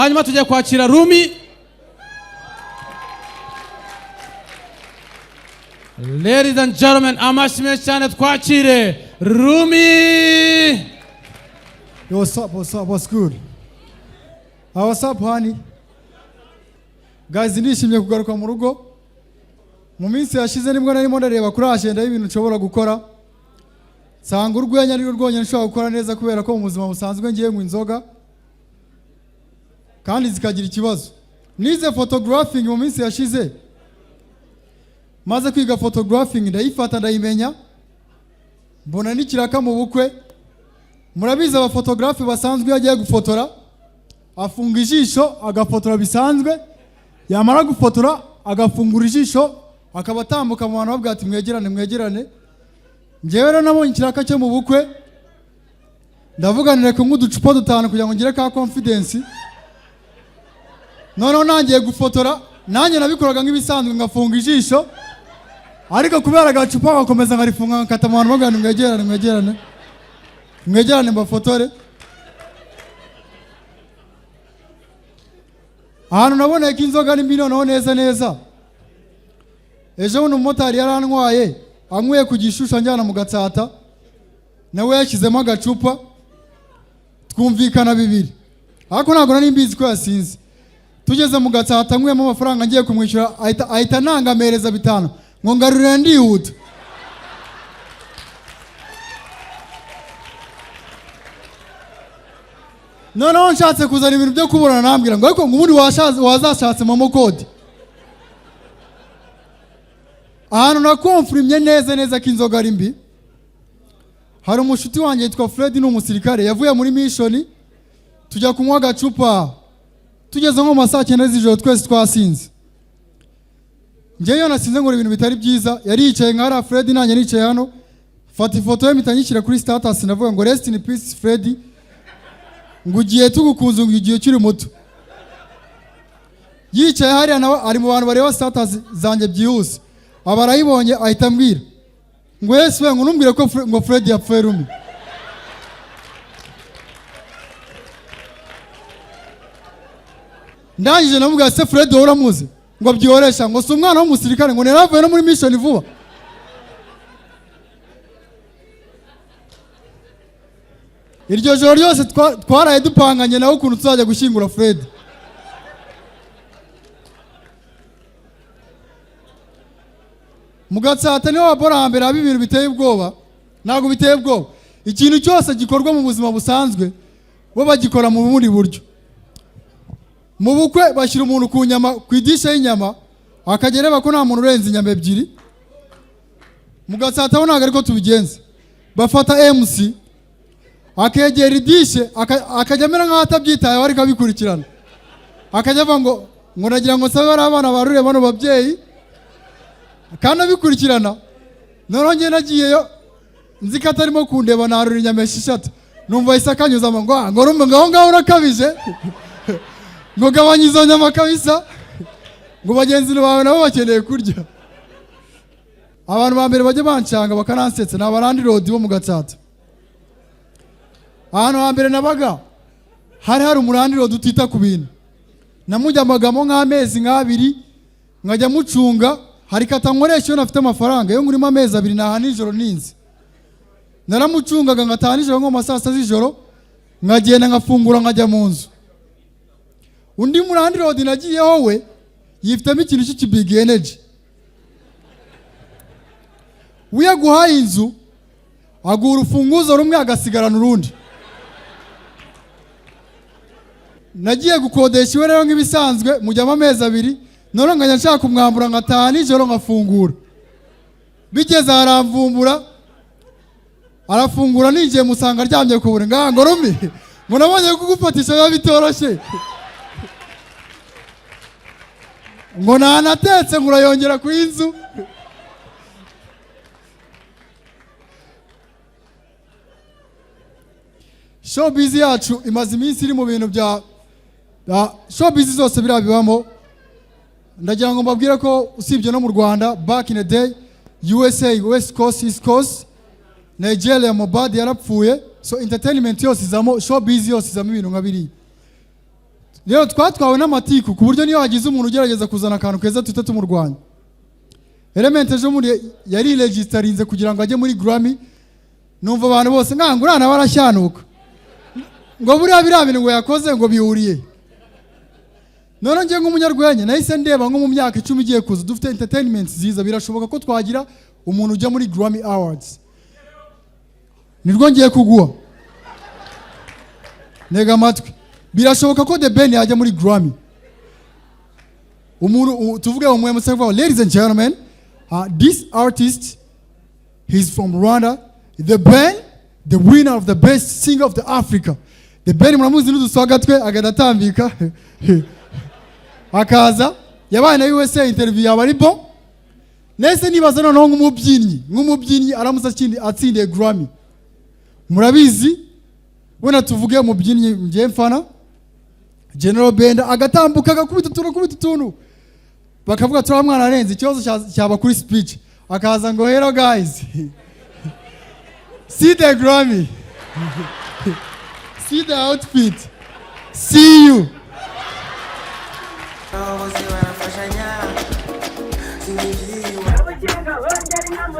Hanyuma tujya kwakira Rumi. Ladies and gentlemen, amashyi menshi cyane, twakire Rumi. Yo, what's up, what's up, what's good? What's up, honey? Guys, ndishimye kugaruka mu rugo. Mu minsi yashize nibwo narimo ndareba kuri agenda y'ibintu nshobora gukora. Nsanga urwenya ari rwonyine nshobora gukora neza, kubera ko mu buzima busanzwe ngiye nywa inzoga kandi zikagira ikibazo. Nize photographing mu minsi yashize. Maze kwiga photographing, ndayifata, ndayimenya. Mbona n'ikiraka mu bukwe. Murabizi, abafotogarafe basanzwe, iyo agiye gufotora afunga ijisho agafotora bisanzwe, yamara gufotora agafungura ijisho, akaba atambuka mu bantu babwira ati: "Mwegerane, mwegerane." Njyewe rero nabonye ikiraka cyo mu bukwe, ndavuga nireka nk'uducupa dutanu kugira ngo ngire ka confidence. Noneho nangiye gufotora, nanjye nabikoraga nk'ibisanzwe, ngafunga ijisho, ariko kubera agacupa gakomeza nkarifunga, nkakata mu bantu babwira ngo: "Mwegerane, mwegerane, mwegerane mbafotore." Ahantu naboneye ko inzoga ni mbi noneho neza neza, ejo bundi umumotari yarantwaye, anyweye ku Gishushu anjyana mu Gatsata, nawe yashyizemo agacupa, twumvikana bibiri, ariko ntabwo nari mbizi ko yasinze. Tugeze mu Gatsata, anyweyemo amafaranga, ngiye kumwishyura, ahita anangamereza bitanu ngo ngarurire ndihuta. Noneho nshatse kuzana ibintu byo kuburana, nambwira ngo: "Ariko ngo ubundi wazashatse MoMo code." Ahantu nakomfurimye neza neza ko inzoga ari mbi, hari umushuti wanjye yitwa Fred, ni umusirikare, yavuye muri mission, tujya kunywa agacupa. Tugeze nko mu ma saa 9 z'ijoro, twese twasinze. Njyewe iyo nasinze nkora ibintu bitari byiza. Yari yicaye nka hariya Fred, nanjye nicaye hano, fata ifoto ye mpita nyishyira kuri status, ndavuga ngo: "Rest in peace Fred," ngo ugiye tugukunze, ngo igihe ukiri muto. Yicaye hariya, nawe ari mu bantu bareba status zanjye byihuse, aba arayibonye, ahita ambwira ngo: "Yesu we," ngo "ntumbwire ko ngo Fred yapfuye, Rumi." Ndangije namubwira: "Se Fred wowe uramuzi?" Ngo: "Byihoresha," ngo "si umwana w'umusirikare?" Ngo "ntiyaravuye no muri mission vuba?" Iryo joro ryose twaraye dupanganye nawe ukuntu tuzajya gushyingura Fred. Mu Gatsata niho wabora hambere haba ibintu biteye ubwoba. Ntabwo biteye ubwoba, ikintu cyose gikorwa mu buzima busanzwe bo bagikora mu bundi buryo. Mu bukwe bashyira umuntu ku nyama, ku idishe y'inyama, akajya areba ko nta muntu urenze inyama ebyiri. Mu Gatsata ho ntabwo ariko tubigenza. Bafata MC akegera idishe, akajya amera nk'aho atabyitayeho ariko abikurikirana, akajya avuga ngo "Nagira ngo nsabe bariya abana barure bano babyeyi," kandi abikurikirana. Noneho njye nagiyeyo nzi ko atarimo kundeba, narura inyama esheshatu, numva ahise akanyuzamo ngo: "Ah," ngo "rumwe ngo aho ngaho urakabije," ngo "gabanya izo nyama kabisa," ngo "bagenzi bawe nabo bakeneye kurya." Abantu ba mbere bajya bancanga bakanansetsa ni abalandlord bo mu Gatsata. Ahantu hambere nabaga hari umulandlord utita ku bintu. Namujyamagamo nk'amezi nk'abiri, nkajya mucunga. Hari kata nkoresha iyo nafite amafaranga, iyo ngurimo amezi 2 naha nijoro ninze. Naramucungaga, ngataha nijoro nko mu ma saa 6 z'ijoro, nkagenda nkafungura, nkajya mu nzu. Undi mulandlord nagiyeho, we yifitemo ikintu cy'ikibig energy. We aguhaye inzu, aguha urufunguzo rumwe agasigarana urundi. Nagiye gukodesha iwe rero nk'ibisanzwe, mujyamo amezi 2, noneho nkajya nshaka kumwambura, ngataha nijoro nkafungura. Bigeze aramvumbura, arafungura, ninjiye musanga aryamye ku buriri. Ngaha ngo: "Rumi," ngo "nabonye kugufatisha biba bitoroshye," ngo "ntanatetse," ngo "urayongera ku inzu." Showbiz yacu imaze iminsi iri mu bintu bya showbiz zose biriya bibamo. Ndagira ngo mbabwire ko usibye no mu Rwanda, back in the day, USA, West Coast, East Coast, Nigeria, Mohbad yarapfuye. So entertainment yose izamo, showbiz yose izamo ibintu nka biriya. Rero twatwawe n'amatiku, ku buryo niyo hagize umuntu ugerageza kuzana akantu keza tuhita tumurwanya. Element ejo muri yari registarinze kugira ngo ajye muri Grammy. Numva abantu bose nanga uriya nawe arashyanuka, ngo buriya biriya bintu ngo yakoze ngo bihuriye. None njye nk'umunyarwenya nahise ndeba nko mu myaka 10 igiye kuza, dufite entertainment nziza, birashoboka ko twagira umuntu ujya muri Grammy Awards. Nirwo ngiye kuguha, ntega amatwi. Birashoboka ko The Ben yajya muri Grammy. Umuntu tuvuge umwe musavuga: "Ladies and gentlemen, this artist, he's from Rwanda, The Ben, the winner of the best singer of the Africa." The Ben muramuzi n'uduswaga twe, agahita atambika akaza. Yabaye na USA, interview yaba ari bon. Nese nibaza noneho nk'umubyinnyi aramutse atsindiye Grammy. Murabizi, wenda tuvuge umubyinnyi ngiye mfana, General Benda, agatambuka agakubita utuntu, akubita utuntu, bakavuga turiya mwana arenze. Ikibazo cyaba kuri speech, akaza ngo: "Hello guys, see the Grammy, see the outfit, see you." Abayobozi barafashanya, sinibyiwe. Abakinga bongera inka mu.